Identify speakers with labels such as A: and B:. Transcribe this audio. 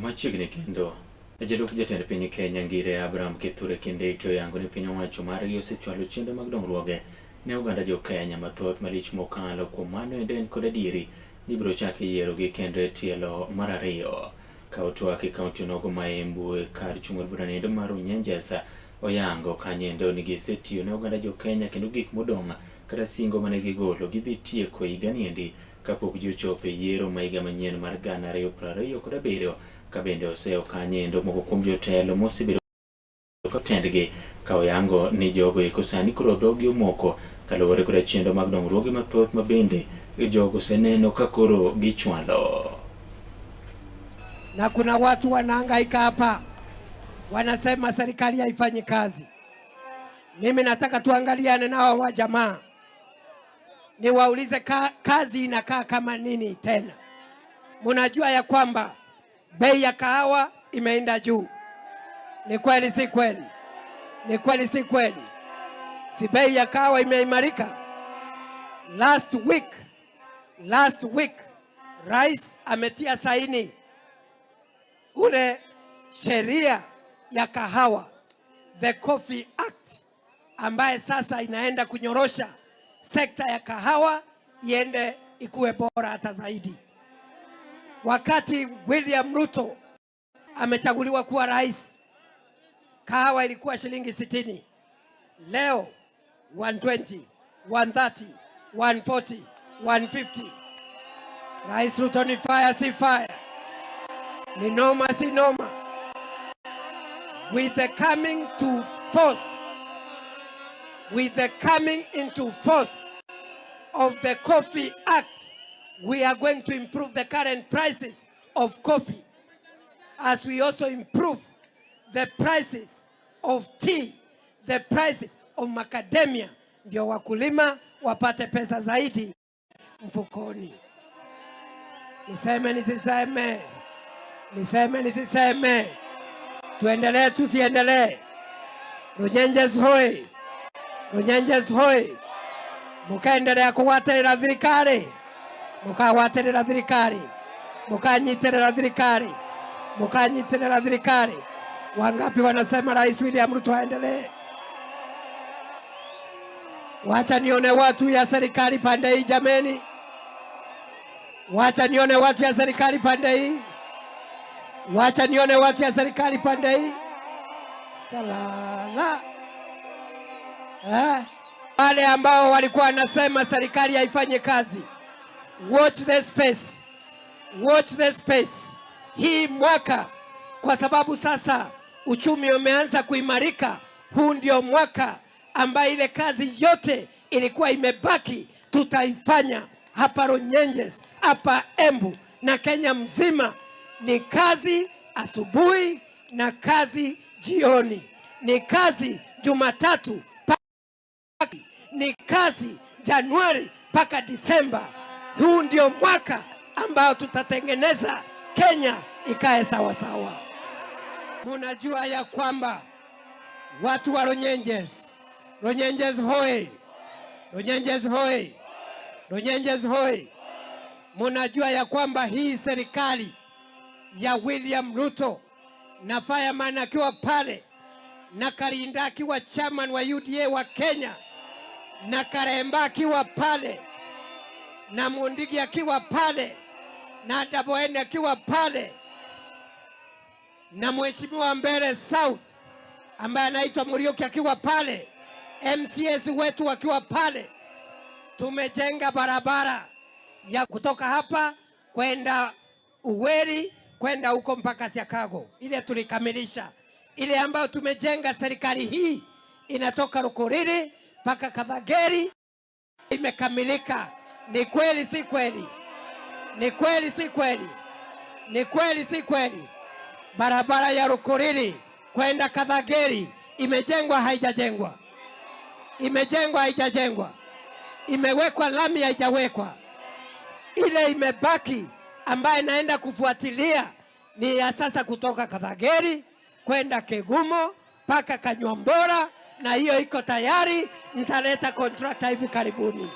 A: Machiegni kendo, jalup jatend piny Kenya Ngire Abraham Kithure Kindiki oyango ni piny owacho margi osechwalo chenro mag dongruoge ne oganda jo Kenya mathoth malich mokalo. Kuom mano endo en kod adieri ni ibiro chak yierogi kendo e tielo mar ariyo. Ka otwak e kaunti onogo ma Embu e kar chung' od bura endo mar Runyenjes oyango kanyo endo ni gisetiyo ne oganda jo Kenya kendo gik modong' kata singo mane gigolo gidhi tieko higani endi kapok ji ochopo e yiero ma higa manyien mar 2027. Ka bende oseyo kanyo endo moko kuom jotelo mosebedo tendgi ka oyango ni jogo eko sani koro dhogi omoko kaluwore koda chenro mag dongruoge mathoth ma bende jogo oseneno ka koro gichwalo.
B: Na kuna watu wanahangaika hapa wanasema serikali haifanyi kazi. Mimi nataka tuangaliane nao wa jamaa, niwaulize kazi inakaa kama nini tena? Munajua ya kwamba bei ya kahawa imeenda juu. Ni kweli si kweli? Ni kweli si kweli? Si bei ya kahawa imeimarika? Last week Rais ametia saini ule sheria ya kahawa, the Coffee Act, ambaye sasa inaenda kunyorosha sekta ya kahawa iende ikuwe bora hata zaidi. Wakati William Ruto amechaguliwa kuwa rais, kahawa ilikuwa shilingi 60. Leo 120, 130, 140, 150. Rais Ruto ni fire, si fire? Ni noma, si noma? With the coming to force, with the coming into force of the Coffee Act, we are going to improve the current prices of coffee as we also improve the prices of tea, the prices of macadamia, ndio wakulima wapate pesa zaidi mfukoni. Niseme nisiseme? Niseme nisiseme? Tuendelee tusiendelee? Runyenjes hoi! Runyenjes hoi! Mukaendelea kugwatirira thirikari, mukagwatirira thirikari, mukanyitirira thirikari, mukanyitirira thirikari. Wangapi wanasema Rais William Ruto aendelee? Wacha nione watu ya serikali pande hii jameni. Wacha nione watu ya serikali pande hii. Wacha nione watu ya serikali pande hii. Salala. Eh? Wale ambao walikuwa wanasema serikali haifanyi kazi, watch the space, watch the space. Hii mwaka, kwa sababu sasa uchumi umeanza kuimarika, huu ndio mwaka ambaye ile kazi yote ilikuwa imebaki tutaifanya hapa Runyenjes, hapa Embu na Kenya mzima. Ni kazi asubuhi na kazi jioni, ni kazi Jumatatu, ni kazi Januari mpaka Disemba. Huu ndio mwaka ambao tutatengeneza Kenya ikae sawa sawa. Munajua ya kwamba watu wa Runyenjes, Runyenjes hoi! Runyenjes hoi! Runyenjes hoi! Munajua ya kwamba hii serikali ya William Ruto na Fireman akiwa pale na Karinda akiwa chairman wa UDA wa Kenya na Karemba akiwa pale na Mundigi akiwa pale na Daboeni akiwa pale na Mheshimiwa Mbeere South ambaye anaitwa Muriuki akiwa pale, MCAs wetu wakiwa pale, tumejenga barabara ya kutoka hapa kwenda Uweri kwenda huko mpaka Siakago, ile tulikamilisha. Ile ambayo tumejenga serikali hii inatoka Rukuriri mpaka Kathangeri imekamilika. Ni kweli si kweli? Ni kweli si kweli? Ni kweli si kweli? Barabara ya Rukuriri kwenda Kathangeri imejengwa haijajengwa? Imejengwa haijajengwa? Imewekwa lami haijawekwa? Ile imebaki ambaye naenda kufuatilia ni ya sasa kutoka Kathangeri kwenda Kegumo mpaka Kanyuambora, na hiyo iko tayari, nitaleta contractor hivi karibuni.